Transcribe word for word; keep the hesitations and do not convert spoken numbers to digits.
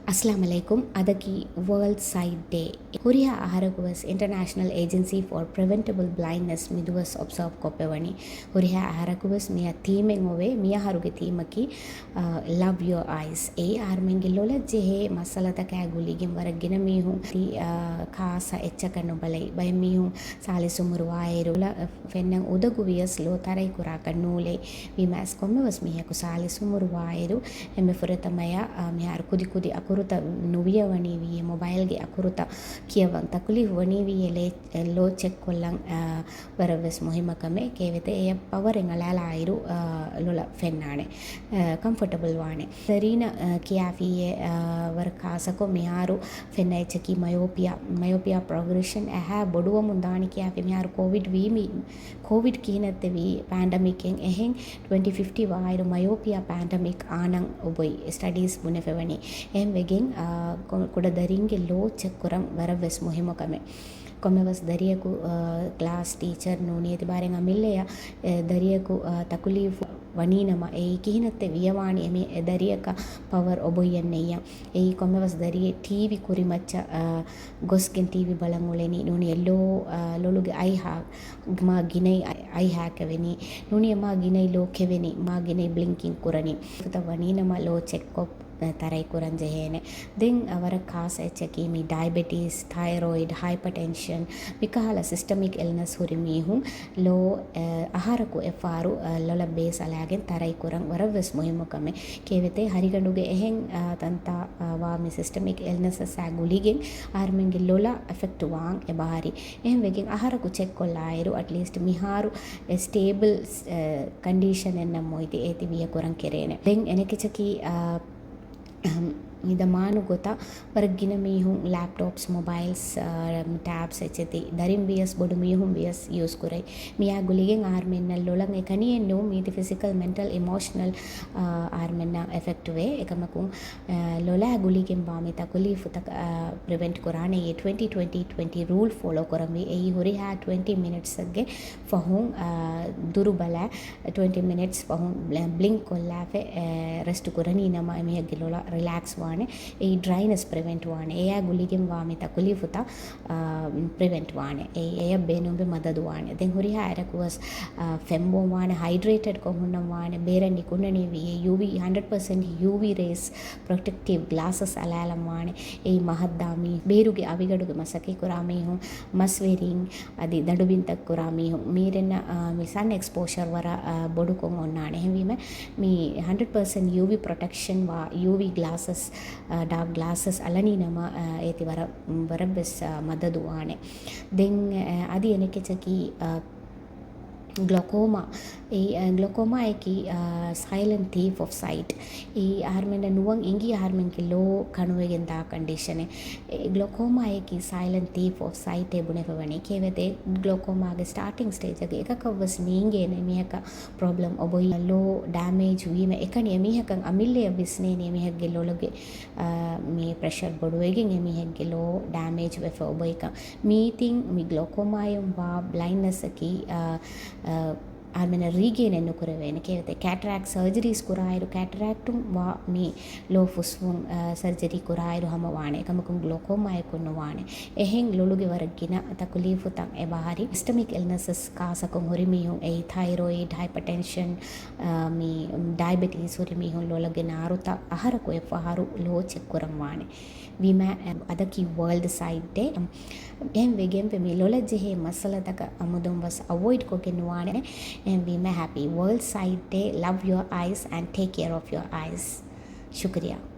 އައްސަލާމު ޢަލައިކުމް. އަދަކީ ވަރލްޑް ސައިޓް ޑޭ. ހުރިހާ އަހަރަކުވެސް އިންޓަރނޭޝަނަލް އޭޖެންސީ ފޯ ޕްރިވެންޓަބަލް ބްލައިންޑްނެސް މިދުވަސް އޮބްސާވް ކޮށްފަވަނީ. ހުރިހާ އަހަރަކުވެސް މިއަށް ތީމެއް އޮވޭ. މިއަހަރުގެ ތީމަކީ، އަ، ލަވް ޔޯ އައިސް. އެއީ އަހަރުމެންގެ ލޮލަށް ޖެހޭ މައްސަލަތަކާ ގުޅިގެން ވަރަށް ގިނަ މީހުން ތި، އަ، ޚާއްޞަ އެއްޗަކަށް ނުބަލައި. ބައެއް މީހުން ސާޅީސް އުމުރު ވާއިރު ލަ-، ފެންނަން އުދަގޫ ވިޔަސް ލޯ ތަރައި ކުރާކަށް ނޫޅޭ. ވީމަ އަސް ކޮންމެވެސް މީހަކު ސާޅީސް އުމުރު ވާއިރު އެންމެ ފުރަތަމަޔަށް، އާ، މިހާރު ކުދި ކުދި އަކުރުތައް ނުވިޔަވަނީ ވީއޭ، މޮބައިލްގެ އަކުރުތައް ކިޔަވަން ތަކުލީފު ވަނީ ވީއޭ، ލޭ-، ލޯ ޗެކް ކޮށްލަން، އާ، ވަރަށްވެސް މުހިއްމު ކަމެއް. ކޭވެތޭ އެޔަށް ޕަވަރެއް އަޅާލާއިރު، އާ، ލޮލަށް ފެންނާނެ، އާ، ކަމްފަޓަބަލް ވާނެ. ދަރީނަށް، އާ، ކިޔާފިއޭ، އާ، ވަރަށް ޚާއްޞަކޮށް މިހާރު ފެންނަ އެއްޗަކީ މަޔޯޕިއާ، މަޔޯޕިއާ ޕްރޮގްރެޝަން އެހާ ބޮޑުވަމުން ދާނެ ކިޔާފި. މިހާރު ކޯވިޑް ވީ މި-، ކޯވިޑް ކިހިނެއްތެ ވީ ޕޭންޑަމިކް އެހެން ޓްވެންޓީ ފިފްޓީ ވާއިރު މަޔޯޕިއާ ޕޭންޑަމިކް އާނަން އޮބޮތް ސްޓަޑީސް ބުނެފަވަނީ. އެހެން ވެގެން، އާ، ކު-، ކުޑަ ދަރިންގެ ލޯ ޗެކް ކުރަން ވަރަށްވެސް މުހިއްމު ކަމެއް. ކޮންމެވެސް ދަރިޔަކު، އާ، ކްލާސް ޓީޗަރ ނޫނީ އެތިބާރެއް އަމިއްލަޔަށް، އެ، ދަރިޔަކު، އާ، ތަކުލީފު ވަނީނަމަ އެއީ ކިހިނެއްތެ ވިޔަވާނީ އެމީ އެ ދަރިޔަކަށް ޕަވަރ އޮބޮއްޔަން ނެއްޔަ. އެއީ ކޮންމެވެސް ދަރިއެއް ޓީވީ ކުރިމައްޗަށް، އާ، ގޮސްގެން ޓީވީ ބަލަން އުޅެނީ ނޫނީ ލޯ، އާ، ލޮލުގެ އައިހާ މާ ގިނައި އައި-، އައިހާ ކެވެނީ. ނޫނީ މާ ގިނައި ލޯ ކެވެނީ، މާ ގިނައި ބްލިންކިން ކުރަނީ. ފުތަ ވަނީނަމަ ލޯ ޗެކްކޮށް، އަ، ތަރައި ކުރަން ޖެހޭނެ. ދެން އަ، ވަރަށް ޚާއްޞަ އެއްޗަކީ މި ޑައިބެޓީސް، ތައިރޮއިޑް، ހައިޕަޓެންޝަން، މިކަހަލަ ސިސްޓަމިކް އިލްނަސް ހުރި މީހުން ލޯ، އަ، އަހަރަކު އެއްފަހަރު، އަ، ލޮލަށް ބޭސް އަޅާގެން ތަރައި ކުރަން ވަރަށްވެސް މުހިއްމު ކަމެއް. ކޭވެތޭ ހަރިގަނޑުގެ އެހެން، އަ، ތަންތާ، އަ، ވާ މި ސިސްޓަމިކް އިލްނަސަސްއާ ގުޅިގެން އަހަރުމެންގެ ލޮލަށް އެފެކްޓް ވާން އެބަހަރި. އެހެން ވެގެން އަހަރަކު ޗެކް ކޮށްލާއިރު އަޓްލީސްޓް މިހާރު އެ ސްޓޭބަލް، އެ، ކަންޑީޝަނެއް ނަމަ އޮތީ އޭތި ވިޔަ ކުރަން ކެރޭނެ. ދެން އެނެކެޗަކީ، އާ، އަހަމް، މި ދަމާނު ގޮތަށް ވަރަށް ގިނަ މީހުން ލެޕްޓޮޕްސް، މޮބައިލްސް، އާ، ޓޭބްސް އެއްޗެތި ދަރިން ވިޔަސް ބޮޑު މީހުން ވިޔަސް ޔޫސް ކުރައި. މިއާ ގުޅިގެން އަހަރުމެންނަށް ލޮލަށް އެކަނިއެއް ނޫން މީތި ފިޒިކަލް، މެންޓަލް، އިމޯޝަނަލް، އާ، އަހަރުމެންނަށް އެފެކްޓް ވޭ. އެކަމަކު، އާ، ލޮލާ ގުޅިގެން ވާ މި ތަކުލީފުތަކަށް، އާ، ޕްރިވެންޓް ކުރާނެ އެ ޓްވެންޓީ ޓްވެންޓީ ޓްވެންޓީ ރޫލް ފޮލޯ ކުރަންވީ. އެއީ ހުރިހާ ޓްވެންޓީ މިނިޓްސްއެއްގެ ފަހުން، އާ، ދުރު ބަލާ، ޓްވެންޓީ މިނިޓްސް ފަހުން ބްލ-، ބްލިންކް ކޮށްލާފަ، އާ، ރެސްޓް ކުރަނީ ނަމަ އެމީހެއްގެ ލޮލަށް ރިލެކްސް ވާނެ. އެއީ ޑްރައިނަސް ޕްރިވެންޓް ވާނެ. އެޔާ ގުޅިގެން ވާ މި ތަކުލީފުތައް، އާ، ޕްރިވެންޓް ވާނެ. އެ-، އެޔަށް ބޭނުންވި މަދަދު ވާނެ. ދެން ހުރިހާ އަހަރަކުވެސް، އާ، ފެންބޯން ވާނެ، ހައިޑްރޭޓެޑް ކޮށް ހުންނަން ވާނެ. ބޭރަށް ނިކުންނަނީ ވީއޭ ޔޫވީ، ހަންޑްރެޑް ޕަސެންޓް ޔޫވީ ރޭސް ޕްރޮޓެކްޓިވް ގްލާސަސް އަޅާލަން ވާނެ. އެއީ މަހަށްދާ މީ ބޭރުގެ އަވިގަޑުގެ މަސައްކަތް ކުރާ މީހުން، މަސްވެރިން، އަދި ދަނޑުބިންތައް ކުރާ މީހުން، މީރެންނަށް، އާ، މި ސަން އެކްސްޕޯޝަރ ވަރަށް، އާ، ބޮޑުކޮށް އޮންނާނެ. އެހެންވީމަ، މި ހަންޑްރެޑް ޕަސެންޓް ޔޫވީ ޕްރޮޓެކްޝަން ވާ ޔޫވީ ގްލާސަސް، އާ، ޑާކް ގްލާސަސް އަޅަނީ ނަމަ، އާ، އޭތި ވަރަށް، ވަރަށްވެސް، އާ، މަދަދު ވާނެ. ދެން، އާ، އަދި އެނެކެޗަކީ، އާ، ގްލޯކޯމާ. އެ، އާ، ގްލޯކޯމާއަކީ، އާ، ސައިލެންޓް ތީފް އޮފް ސައިޓް. އެ އަހަރުމެންނަށް ނުވަން އެނގި އަހަރުމެންގެ ލޯ ކަނުވެގެން ދާ ކަންޑިޝަނެއް. އެ ގްލޯކޯމާއަކީ ސައިލެންޓް ތީފް އޮފް ސައިޓޭ ބުނެފަވަނީ. ކޭވެތޭ ގްލޯކޯމާގެ ސްޓާޓިން ސްޓޭޖަކީ އެކަކަށްވެސް ނޭނގޭނެ މީހަކަށް ޕްރޮބްލަމް އޮބޮއި ލޯ ޑޭމޭޖް ވީމަ އެކަނި އެމީހަކަށް އަމިއްލަޔަށް ވިސްނޭނީ އެމީހެއްގެ ލޮލުގެ، އާ، މި ޕްރެޝަރ ބޮޑުވެގެން އެމީހެއްގެ ލޯ ޑޭމޭޖް ވެފަ އޮބޮއިކަން. މީތިން މި ގްލޯކޯމާއިން ވާ ބްލައިންޑްނެސްއަކީ، އާ، އާ، އަހަރުމެންނަށް ރީގެއިނެއް ނުކުރެވޭނެ. ކޭވެތޭ ކެޓްރެކްޓް ސަރޖަރީސް ކުރާއިރު، ކެޓްރެކްޓުން ވާ މި ލޯ ފުސްވުން، އާ، ސަރޖަރީ ކުރާއިރު ހަމަ ވާނެ. އެކަމަކުން ގްލޯކޯމާއަކުން ނުވާނެ. އެހެން ލޮލުގެ ވަރަށް ގިނަ ތަކުލީފުތައް އެބަހަރި. ސިސްޓަމިކް އިލްނަސަސް ކާސަކުން ހުރި މީހުން އެއީ ތައިރޮއިޑް، ހައިޕަޓެންޝަން، އާ، މި ޑައިބެޓީސް ހުރި މީހުން ލޮލަގެ ނާރުތައް އަހަރަކު އެއްފަހަރު ލޯ ޗެކް ކުރަން ވާނެ. ވީމާ، އަދަކީ ވަރލްޑް ސައިޓް ޑޭ. އެހެން ވެގެން މި ލޮލަށް ޖެހޭ މައްސަލަތަކަށް އަމުދުން ވެސް އަވޮއިޑް ކޮށްގެން ނުވާނެ. އެހެން ވީމާ، ހެޕީ ވަރލްޑް ސައިޓް ޑޭ. Love your eyes and take care of your eyes. ޝުކުރިއްޔާ.